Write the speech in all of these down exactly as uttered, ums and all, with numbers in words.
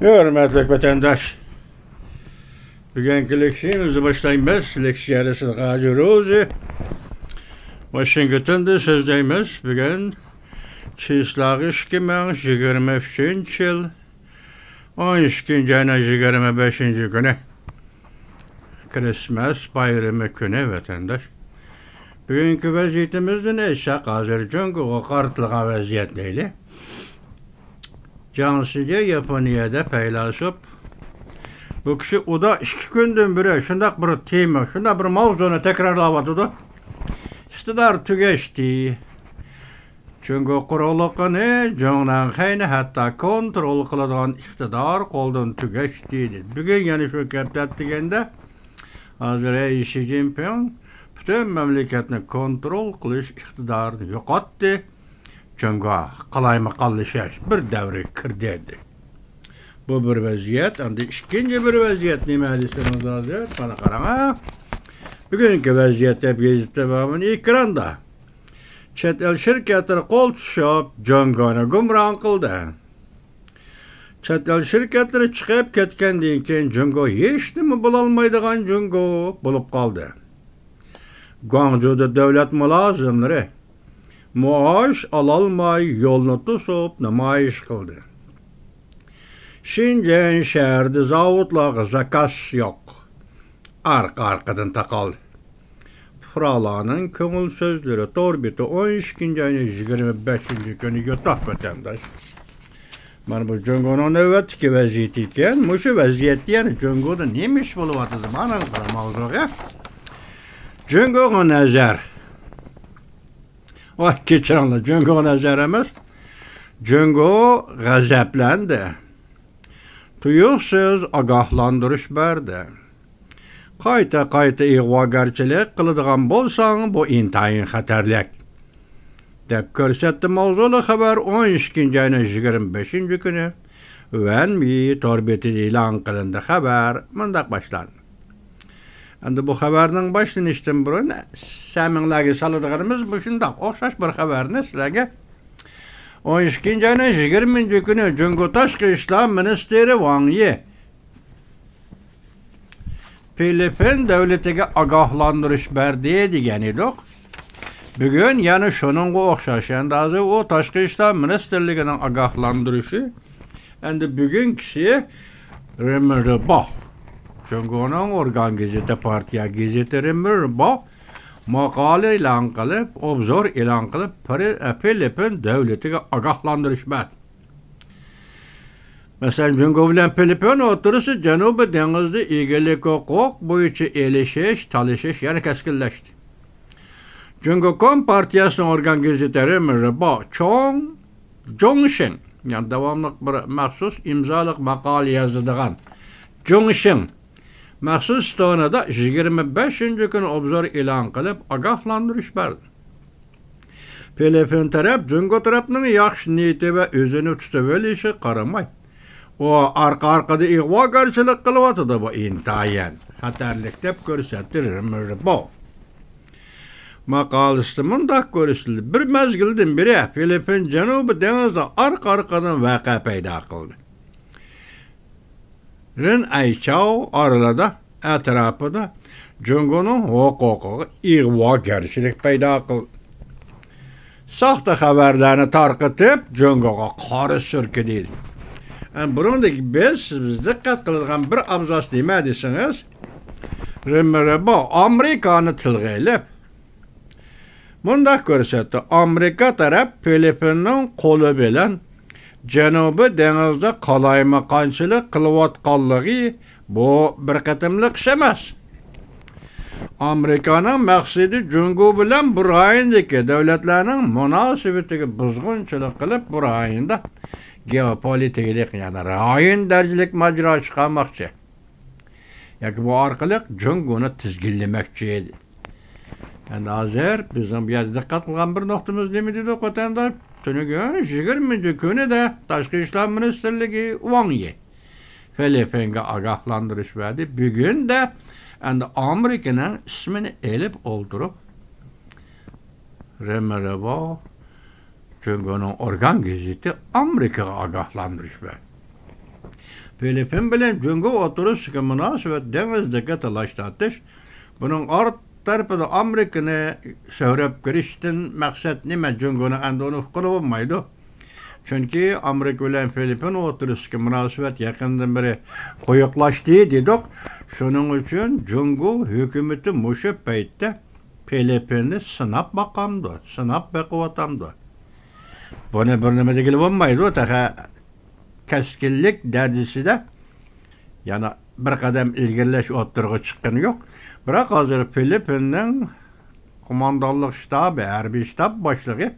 ھۆرمەتلىك ۋەتەنداش، بۈگۈنكى لېكسىيەمىزنى باشلايمىز. لېكسىيە رەسىل غاجى روزى، ۋاشىنگتوندىن سۆزلەيمىز. بۈگۈن چىسلاغ ئىككى مىڭ يىگىرمە ئۈچىنچى يىل، ئون ئىككىنچى ئاينىڭ يىگىرمە بەشىنچى كۈنى، كرىسماس بايرىمى كۈنى، ۋەتەنداش. بۈگۈنكى ۋەزىيىتىمىزدىن ئېيتساق، ھازىر جۇڭگوغا قارىتىلغان ۋەزىيەت دەيلى. جاڭ شىجې ياپونىيەدە پەيلاسوپ. بۇ كىشى ئۇدا ئىككى كۈندىن بېرى شۇنداق بىر تېما، شۇنداق بىر ماۋزۇنى تەكرارلاۋاتىدۇ. ئىقتىدار تۈگەشتى. جۇڭگو قۇرۇقلۇقىنى، جۇڭنەنخەينى ھەتتا كونترول قىلىدىغان ئىقتىدار قولدىن تۈگەشتى، دېدى. بۈگۈن يەنە شۇ گەپنى ئەتىگەندە، ھازىر ھېي شى جىنپىڭ پۈتۈن مەملىكەتنى كونترول قىلىش ئىقتىدارىنى يوقاتتى. جۇڭگو قالايمىقانلىشىش بىر دەۋرگە كىردى، دېدى. بۇ بىر ۋەزىيەت. ئەمدى ئىككىنچى بىر ۋەزىيەت نېمە دېسىڭىز ھازىر، مانا قاراڭ، ھە. بۈگۈنكى ۋەزىيەت دەپ يېزىپتۇ مانا ئېكراندا. چەت ئەل شىركەتلىرى قول تۇتۇشۇپ، جۇڭگونى گۇمران قىلدى. چەت ئەل شىركەتلىرى چىقىپ كەتكەندىن كېيىن، جۇڭگو ھېچنېمە بولالمايدىغان جۇڭگو بولۇپ قالدى. گۇاڭجۇدا دۆلەت مۇلازىملىرى مائاش ئالالماي يولنى توسۇپ نامايىش قىلدى. شېنجېن شەھىرىدە زاۋۇتلارغا زاكاز يوق. ئارقا-ئارقىدىن تاقالدى. پۇقرالارنىڭ كۆڭۈل سۆزلىرى تور بېتى ئون ئىككىنچى ئاينىڭ يىگىرمە بەشىنچى كۈنى يوتاق ۋەتەنداش. مانا بۇ جۇڭگونىڭ نۆۋەتتىكى ۋەزىيىتى ئىكەن. مۇشۇ ۋەزىيەتتە يەنە جۇڭگودا نېمە ئىش بولۇۋاتىدۇ؟ مانا بىر ماۋزۇغا. جۇڭگوغا نەزەر. ۋاي، كەچۈرۈڭلار، جۇڭگوغا نەزەر ئەمەس. جۇڭگو غەزەپلەندى. تۇيۇقسىز ئاگاھلاندۇرۇش بەردى. قايتا-قايتا ئىغۋاگەرچىلىك قىلىدىغان بولساڭ، بۇ ئىنتايىن خەتەرلىك، دەپ كۆرسەتتى ماۋزۇلۇق خەۋەر. ئون ئىككىنچى ئاينىڭ يىگىرمە بەشىنچى كۈنى ۋەنمى تور بېتىدە ئېلان قىلىندى. خەۋەر مۇنداق باشلاندى. ئەمدى بۇ خەۋەرنىڭ باشلىنىشىدىن بۇرۇن سەمىڭلارگە سالىدىغىنىمىز مۇشۇنداق ئوخشاش بىر خەۋەرنى سىلەرگە. ئون ئىككىنچى ئاينىڭ يىگىرمىنچى كۈنى جۇڭگو تاشقى ئىشلار مىنىستىرى ۋاڭ يى فىلىپپىن دۆلىتىگە ئاگاھلاندۇرۇش بەردى دېگەن ئىدۇق. بۈگۈن يەنە شۇنىڭغا ئوخشاش. ئەمدى ھازىر ئۇ تاشقى ئىشلار مىنىستىرلىكىنىڭ ئاگاھلاندۇرۇشى. ئەمدى بۈگۈنكىسى رېمېنرېباۋ، جۇڭگونىڭ ئورگان گېزىتى، پارتىيە گېزىتى رېمېنرېباۋ ماقالە ئېلان قىلىپ، ئوبزور ئېلان قىلىپ، پىرى-، ئە، فىلىپپىن دۆلىتىگە ئاگاھلاندۇرۇش بەردى. مەسىلەن، جۇڭگو بىلەن فىلىپپىن ئوتتۇرىسىدا جەنۇبىي دېڭىزدا ئىگىلىك ھوقۇق بويىچە ئېلىشىش، تالىشىش يەنە كەسكىنلەشتى. جۇڭگو كومپارتىيەسىنىڭ ئورگان گېزىتى رېمېنرېباۋ چوڭ جۇڭشىڭ، يەنى داۋاملىق بىر مەخسۇس ئىمزالىق ماقالە يازىدىغان جۇڭشىڭ مەخسۇس ستونىدا يىگىرمە بەشىنچى كۈنى ئوبزور ئېلان قىلىپ، ئاگاھلاندۇرۇش بەردى. فىلىپپىن تەرەپ جۇڭگو تەرەپنىڭ ياخشى نىيىتى ۋە ئۆزىنى تۇتۇۋېلىشىغا قارىماي، ئۇ ئارقا-ئارقىدىن ئىغۋاگەرچىلىك قىلىۋاتىدۇ، بۇ ئىنتايىن خەتەرلىك، دەپ كۆرسەتتى رېمېنرېباۋ. ماقالىسىدە مۇنداق كۆرسىتىلدى: بىر مەزگىلدىن بېرى فىلىپپىن جەنۇبىي دېڭىزدا ئارقا-ئارقىدىن ۋەقە پەيدا قىلدى. رېن ئەيچاۋ ئارىلىدا، ئەتراپىدا جۇڭگونىڭ ھوقۇقىغا ئىغۋاگەرچىلىك پەيدا قىلدى. ساختا خەۋەرلەرنى تارقىتىپ، جۇڭگوغا قارا سۈركە دېدى. ئەمدى بۇنىڭدا بىز، بىز دىققەت قىلىدىغان بىر ئابزاس نېمە دېسىڭىز، رېمېنرېباۋ ئامېرىكانى تىلغا ئېلىپ، مۇنداق كۆرسەتتى: ئامېرىكا تەرەپ فىلىپپىننىڭ قولى بىلەن جەنۇبىي دېڭىزدا قالايمىقانچىلىق قىلىۋاتقانلىقى بۇ بىر قېتىملىق ئىش ئەمەس. ئامېرىكانىڭ مەقسىتى جۇڭگو بىلەن بۇ رايوندىكى دۆلەتلەرنىڭ مۇناسىۋىتىگە بۇزغۇنچىلىق قىلىپ، بۇ رايوندا گېئوپولىتىكىلىق، يەنى رايون دەرىجىلىك ماجىرا چىقارماقچى. ياكى بۇ ئارقىلىق جۇڭگونى تىزگىنلىمەكچى ئىدى. ئەمدى ھازىر بىزنىڭ بۇ يەردە دىققەت قىلغان بىر نۇقتىمىز نېمە دېدۇق، ۋەتەنداش؟ تۈنۈگۈن يىگىرمىنچى كۈنىدە تاشقى ئىشلار مىنىستىرلىكى ۋاڭ يى فىلىپپىنگە ئاگاھلاندۇرۇش بەردى. بۈگۈندە ئەمدى ئامېرىكىنىڭ ئىسمىنى ئېلىپ ئولتۇرۇپ، رېمېنرېباۋ جۇڭگونىڭ ئورگان گېزىتى ئامېرىكىغا ئاگاھلاندۇرۇش بەردى. فىلىپپىن بىلەن جۇڭگو ئوتتۇرىسىدىكى مۇناسىۋەت دېڭىزدىكى تالاش-تارتىش. بۇنىڭ ئارت تەرىپىدە ئامېرىكىنى سۆرەپ كىرىشتىن مەقسەت نېمە؟ جۇڭگونى ئەمدى ئۇنى ئۇققىلى بولمايدۇ. چۈنكى ئامېرىكا بىلەن فىلىپپىن ئوتتۇرىسىدىكى مۇناسىۋەت يېقىندىن بېرى قويۇقلاشتى دېدۇق. شۇنىڭ ئۈچۈن جۇڭگو ھۆكۈمىتى مۇشۇ پەيتتە فىلىپپىننى سىناپ باقامدۇ، سىناپ بېقىۋاتامدۇ؟ بۇنى بىر نېمە دېگىلى بولمايدۇ. تېخى كەسكىنلىك دەرىجىسىدە يەنە بىر قەدەم ئىلگىرىلەش ئوتتۇرىغا چىققىنى يوق. بىراق ھازىر فىلىپپىننىڭ قوماندانلىق شتابى، ھەربىي شتاب باشلىقى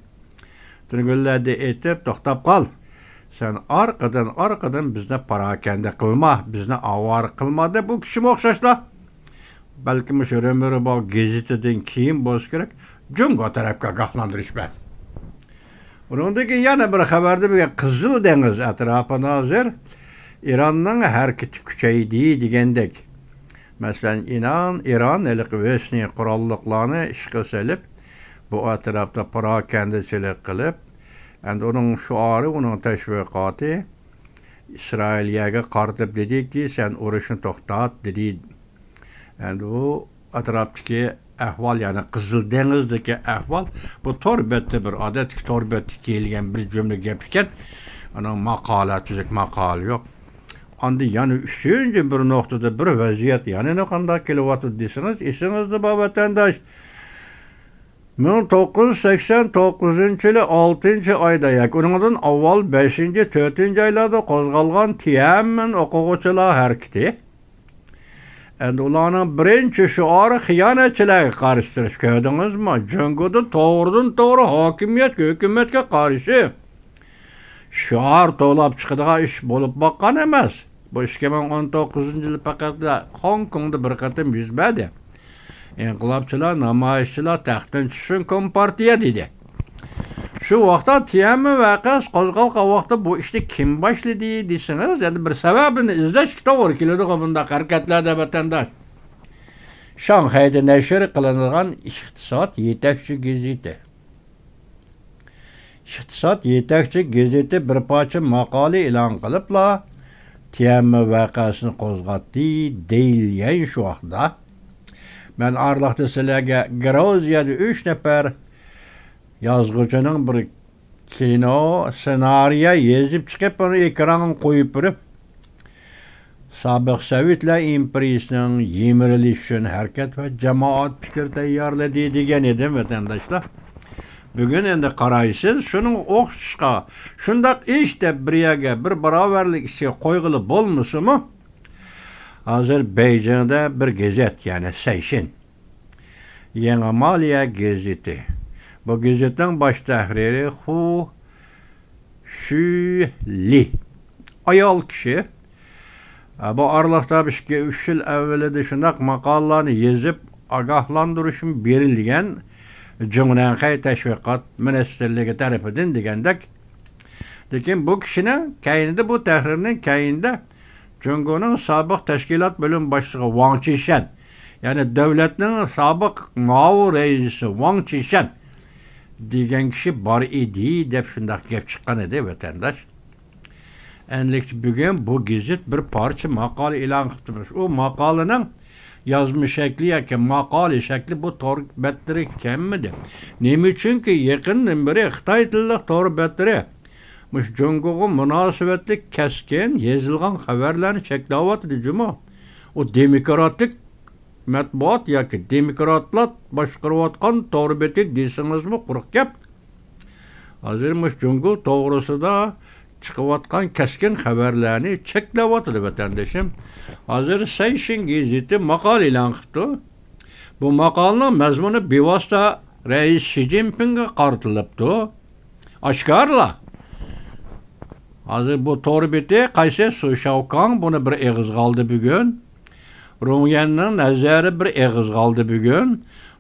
تۈنۈگۈنلەردە ئېيتىپ، توختاپ قال. سەن ئارقىدىن، ئارقىدىن بىزنى پاراكەندە قىلما، بىزنى ئاۋارە قىلما دەپ، بۇ كىشىمۇ ئوخشاشلا. بەلكىم مۇشۇ رۆمۆرباغ گېزىتىدىن كېيىن بولسا كېرەك، جۇڭگو تەرەپكە ئاگاھلاندۇرۇش بەردى. ئۇنىڭدىن كېيىن يەنە بىر خەۋەردە بۈگۈن قىزىل دېڭىز ئەتراپىدا ھازىر ئىراننىڭ ھەرىكىتى كۈچەيدى دېگەندەك. مەسىلەن، ئىران، ئىران ھېلىقى ۋېسنىي قوراللىقلارنى ئىشقا سېلىپ، بۇ ئەتراپتا پاراكەندىچىلىك قىلىپ، ئەمدى ئۇنىڭ شوئارى، ئۇنىڭ تەشۋىقاتى ئىسرائىلىيەگە قارىتىپ دېدىكى، سەن ئۇرۇشنى توختات دېدى. ئەمدى بۇ ئەتراپتىكى ئەھۋال، يەنى قىزىل دېڭىزدىكى ئەھۋال، بۇ تور بەتتە بىر ئادەتتىكى تور بەتتە كېلگەن بىر جۈملە گەپ ئىكەن. ئۇنىڭ ماقالە، تۈزۈك ماقالە يوق. ئاندىن يەنە ئۈچىنچى بىر نۇقتىدا بىر ۋەزىيەت يەنە قانداق كېلىۋاتىدۇ دېسىڭىز، ئېسىڭىزدە بار ۋەتەنداش. مىڭ توققۇز يۈز سەكسەن توققۇزىنچى يىلى ئالتىنچى ئايدا ياكى ئۇنىڭدىن ئاۋۋال بەشىنچى، تۆتىنچى ئايلاردا قوزغالغان تيەنئەنمېن ئوقۇغۇچىلار ھەرىكىتى. ئەمدى ئۇلارنىڭ بىرىنچى شوئارى خىيانەتچىلەرگە قارشى تۇرۇش، كۆردىڭىزمۇ؟ جۇڭگودا توغرىدىن توغرا ھاكىمىيەتكە، ھۆكۈمەتكە قارشى شوئار توۋلاپ چىقىدىغان ئىش بولۇپ باققان ئەمەس. بۇ ئىككى مىڭ ئون توققۇزىنچى يىلى پەقەتلا خوڭكوڭدا بىر قېتىم يۈز بەردى. ئىنقىلابچىلار، نامايىشچىلار تەختتىن چۈشسۇن، كومپارتىيە دېدى. شۇ ۋاقىتتا تيەنئەنمېن ۋەقەسى قوزغالغان ۋاقىتتا بۇ ئىشنى كىم باشلىدى دېسىڭىز، يەنە بىر سەۋەبىنى ئىزدەشكە توغرا كېلىدىغۇ بۇنداق ھەرىكەتلەردە، ۋەتەنداش. شاڭخەيدە نەشر قىلىنىدىغان ئىقتىساد يېتەكچى گېزىتى. ئىقتىساد يېتەكچى گېزىتى بىر پارچە ماقالە ئېلان قىلىپلا، تيەنئەنمېن ۋەقەسىنى قوزغاتتى دېيىلگەن شۇ ۋاقىتتا. مەن ئارىلىقتا سىلەرگە گرۇزىيەدە ئۈچ نەپەر يازغۇچىنىڭ بىر كىنو سېنارىيە يېزىپ چىقىپ، ئۇنى ئېكرانغا قويۇپ بېرىپ، سابىق سوۋېتلار ئىمپېرىيىسىنىڭ يىمىرىلىشى ئۈچۈن ھەرىكەت ۋە جامائەت پىكىر تەييارلىدى دېگەن ئىدىم، ۋەتەنداشلار. بۈگۈن ئەمدى قارايسىز، شۇنىڭغا ئوخشىشقا، شۇنداق ئىش دەپ بىر يەرگە بىر باراۋەرلىك ئىچىگە قويغىلى بولمىسىمۇ، ھازىر بېيجىڭدا بىر گېزىت، يەنى سەيشىن، يېڭى مالىيە گېزىتى. بۇ گېزىتنىڭ باش تەھرىرى خۇ شۈلى، ئايال كىشى. بۇ ئارىلىقتا بىر ئىككى، ئۈچ يىل ئەۋۋىلىدە شۇنداق ماقالىلارنى يېزىپ، ئاگاھلاندۇرۇشمۇ بېرىلگەن، جۇڭنەنخەي تەشۋىقات مىنىستىرلىكى تەرىپىدىن دېگەندەك. لېكىن بۇ كىشىنىڭ كەينىدە، بۇ تەھرىرنىڭ كەينىدە جۇڭگونىڭ سابىق تەشكىلات بۆلۈم باشلىقى ۋاڭ چىشەن، يەنى دۆلەتنىڭ سابىق مۇئاۋىن رەئىسى ۋاڭ چىشەن دېگەن كىشى بار ئىدى، دەپ شۇنداق گەپ چىققان ئىدى، ۋەتەنداش. ئەنلىكتە بۈگۈن بۇ گېزىت بىر پارچە ماقالە ئېلان قىپتىمىش. ئۇ ماقالىنىڭ يازما شەكلى ياكى ماقالە شەكلى بۇ تور بەتلىرى كەممىدى. نېمە ئۈچۈنكى يېقىندىن بېرى خىتاي تىللىق تور بەتلىرى مۇشۇ جۇڭگوغا مۇناسىۋەتلىك كەسكىن يېزىلغان خەۋەرلەرنى چەكلەۋاتىدۇ جۇمۇ. ئۇ دېموكراتىك مەتبۇئات ياكى دېموكراتلار باشقۇرۇۋاتقان تور بېتى دېسىڭىزمۇ قۇرۇق گەپ. ھازىر مۇشۇ جۇڭگو توغرىسىدا چىقىۋاتقان كەسكىن خەۋەرلەرنى چەكلەۋاتىدۇ، ۋەتەندىشىم. ھازىر سەيشىن گېزىتى ماقالە ئېلان قىپتۇ. بۇ ماقالىنىڭ مەزمۇنى بىۋاسىتە رەئىس شى جىنپىڭغا قارىتىلىپتۇ. ئاشكارىلا. ھازىر بۇ تور بېتى قايسى؟ سۇ شاۋكاڭ بۇنى بىر ئېغىزغا ئالدى بۈگۈن. رۇڭ يەننىڭ نەزەرى بىر ئېغىزغا ئالدى بۈگۈن.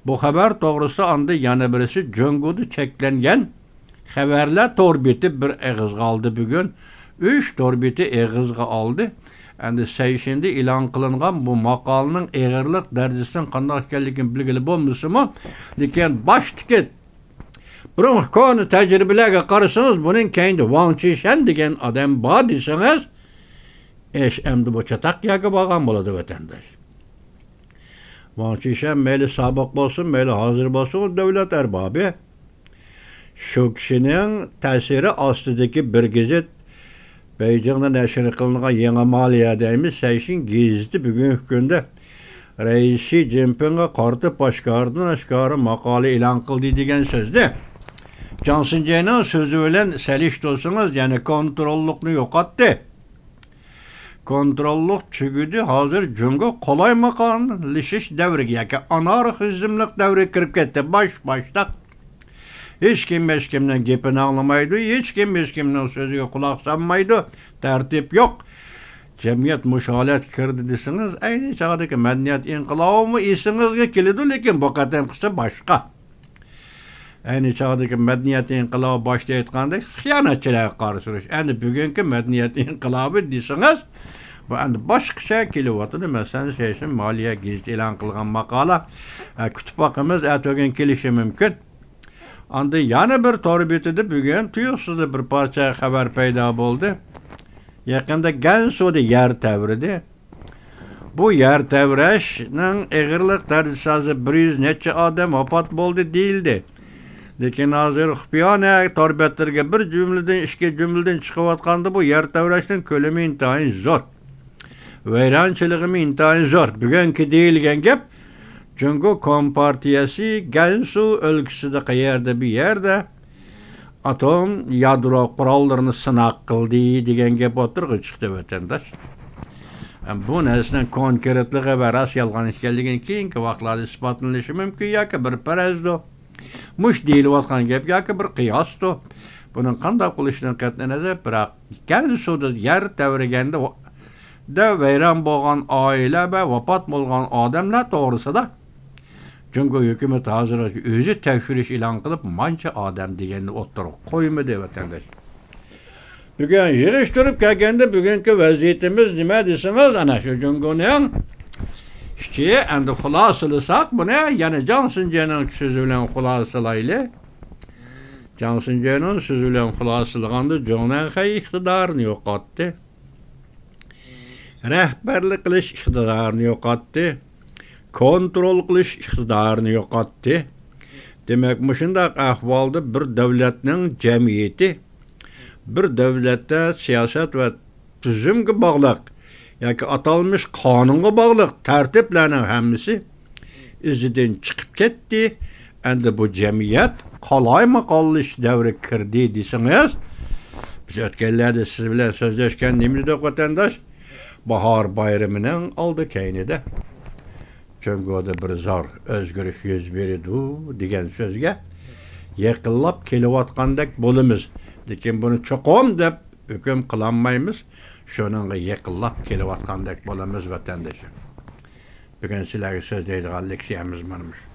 بۇ خەۋەر توغرىسىدا ئاندىن يەنە بىرسى جۇڭگودا چەكلەنگەن خەۋەرلەر تور بېتى بىر ئېغىزغا ئالدى بۈگۈن. ئۈچ تور بېتى ئېغىزغا ئالدى. ئەمدى سەيشىندە ئېلان قىلىنغان بۇ ماقالىنىڭ ئېغىرلىق دەرىجىسىنىڭ قانداق ئىكەنلىكىنى بىلگىلى بولمىسىمۇ، لېكىن باشتىكى بۇرۇنقى كونا تەجرىبىلەرگە قارىسىڭىز، بۇنىڭ كەينىدە ۋاڭ چىشەن دېگەن ئادەم بار دېسىڭىز، ئىش ئەمدى بۇ چاتاق يەرگە بارغان بولىدۇ، ۋەتەنداش. ۋاڭ چىشەن مەيلى سابىق بولسۇن، مەيلى ھازىر بولسۇن، ئۇ دۆلەت ئەربابى. شۇ كىشىنىڭ تەسىرى ئاستىدىكى بىر گېزىت، بېيجىڭدا نەشر قىلىنغان يېڭى مالىيە دەيمىز، سەيشىن گېزىتى بۈگۈنكى كۈندە رەئىس شى جىنپىڭغا قارىتىپ ئاشكارىدىن ئاشكارا ماقالە ئېلان قىلدى دېگەن سۆزنى جاڭ سىنجەينىڭ سۆزى بىلەن سېلىشتۇرسىڭىز، يەنە كونتروللۇقنى يوقاتتى. كونتروللۇق تۈگىدى، ھازىر جۇڭگو قالايمىقانلىشىش دەۋرىگە ياكى ئانارخىزملىق دەۋرىگە كىرىپ كەتتى. باش باشتاق. ھېچكىم ھېچكىمنىڭ گېپىنى ئاڭلىمايدۇ، ھېچكىم ھېچكىمنىڭ سۆزىگە قۇلاق سالمايدۇ، تەرتىپ يوق. جەمئىيەت مۇشۇ ھالەتكە كىردى دېسىڭىز، ئەينى چاغدىكى مەدەنىيەت ئىنقىلابىمۇ ئېسىڭىزگە كېلىدۇ، لېكىن بۇ قېتىمقىسى باشقا. ئەينى چاغدىكى مەدەنىيەت ئىنقىلابى باشتا ئېيتقاندەك خىيانەتچىلەرگە قارشى تۇرۇش. ئەمدى بۈگۈنكى مەدەنىيەت ئىنقىلابى دېسىڭىز، بۇ ئەمدى باشقىچە كېلىۋاتىدۇ. مەسىلەن، سەيشىن مالىيە گېزىتى ئېلان قىلغان ماقالە، ئە، كۈتۈپ باقىمىز، ئەتىگۈن كېلىشى مۇمكىن. ئاندىن يەنە بىر تور بېتىدە بۈگۈن تۇيۇقسىزلا بىر پارچە خەۋەر پەيدا بولدى. يېقىندا گەنسۇدا يەر تەۋرىدى. بۇ يەر تەۋرەشنىڭ ئېغىرلىق دەرىجىسى ھازىر بىر يۈز نەچچە ئادەم ۋاپات بولدى دېيىلدى. لېكىن ھازىر خۇپىيانە تور بەتلىرىگە بىر جۈملىدىن، ئىككى جۈملىدىن چىقىۋاتقاندا بۇ يەر تەۋرەشنىڭ كۆلىمى ئىنتايىن زور. ۋەيرانچىلىقىمۇ ئىنتايىن زور. بۈگۈنكى دېيىلگەن گەپ، جۇڭگو كومپارتىيەسى گەنسۇ ئۆلكىسىدە قەيەردە بىر يەردە ئاتوم يادرو قوراللىرىنى سىناق قىلدى دېگەن گەپ ئوتتۇرىغا چىقتى، ۋەتەنداش. بۇ نەرسىنىڭ كونكرېتلىقى ۋە راست يالغان ئىكەنلىكىنى كېيىنكى ۋاقىتلاردا ئىسپاتلىنىشى مۇمكىن ياكى بىر پەرەزدۇ. مۇش دېيىلىۋاتقان گەپ ياكى بىر قىياستۇ. بۇنىڭ قانداق بولۇشىدىن قەتئىينەزەر، بىراق گەنسۇدا يەر تەۋرىگەندە دە ۋەيران بولغان ئائىلە ۋە ۋاپات بولغان ئادەملەر توغرىسىدا جۇڭگو ھۆكۈمىتى ھازىرغىچە ئۆزى تەكشۈرۈش ئېلان قىلىپ، مانچە ئادەم دېگەننى ئوتتۇرىغا قويمىدى، ۋەتەنداش. بۈگۈن يىغىشتۇرۇپ كەلگەندە، بۈگۈنكى ۋەزىيىتىمىز نېمە دېسىڭىز، ئەنە شۇ جۇڭگونىڭ ئىچى. ئەمدى خۇلاسىلىساق بۇنى، يەنە جاڭ سىنجېنىڭ سۆزى بىلەن خۇلاسىلايلى. جاڭ سىنجېنىڭ سۆزى بىلەن خۇلاسىلىغاندا، جۇڭنەنخەي ئىقتىدارىنى يوقاتتى. رەھبەرلىك قىلىش ئىقتىدارىنى يوقاتتى. كونترول قىلىش ئىقتىدارىنى يوقاتتى. دېمەك، مۇشۇنداق ئەھۋالدا بىر دۆلەتنىڭ جەمئىيىتى، بىر دۆلەتتە سىياسەت ۋە تۈزۈمگە باغلىق ياكى ئاتالمىش قانۇنغا باغلىق تەرتىپلەرنىڭ ھەممىسى ئىزىدىن چىقىپ كەتتى. ئەمدى بۇ جەمئىيەت قالايمىقانلىشىش دەۋرىگە كىردى دېسىڭىز، بىز ئۆتكەنلەردە سىز بىلەن سۆزلەشكەندە نېمە دېدۇق، ۋەتەنداش؟ باھار بايرىمىنىڭ ئالدى كەينىدە جۇڭگودا بىر زور ئۆزگىرىش يۈز بېرىدۇ دېگەن سۆزگە يېقىنلاپ كېلىۋاتقاندەك بولىمىز. لېكىن بۇنى چوقۇم دەپ ھۆكۈم قىلالمايمىز. شۇنىڭغا يېقىنلاپ كېلىۋاتقاندەك بولىمىز، ۋەتەندىشىم. بۈگۈن سىلەرگە سۆزلەيدىغان لېكسىيەمىز مانا مۇشۇ.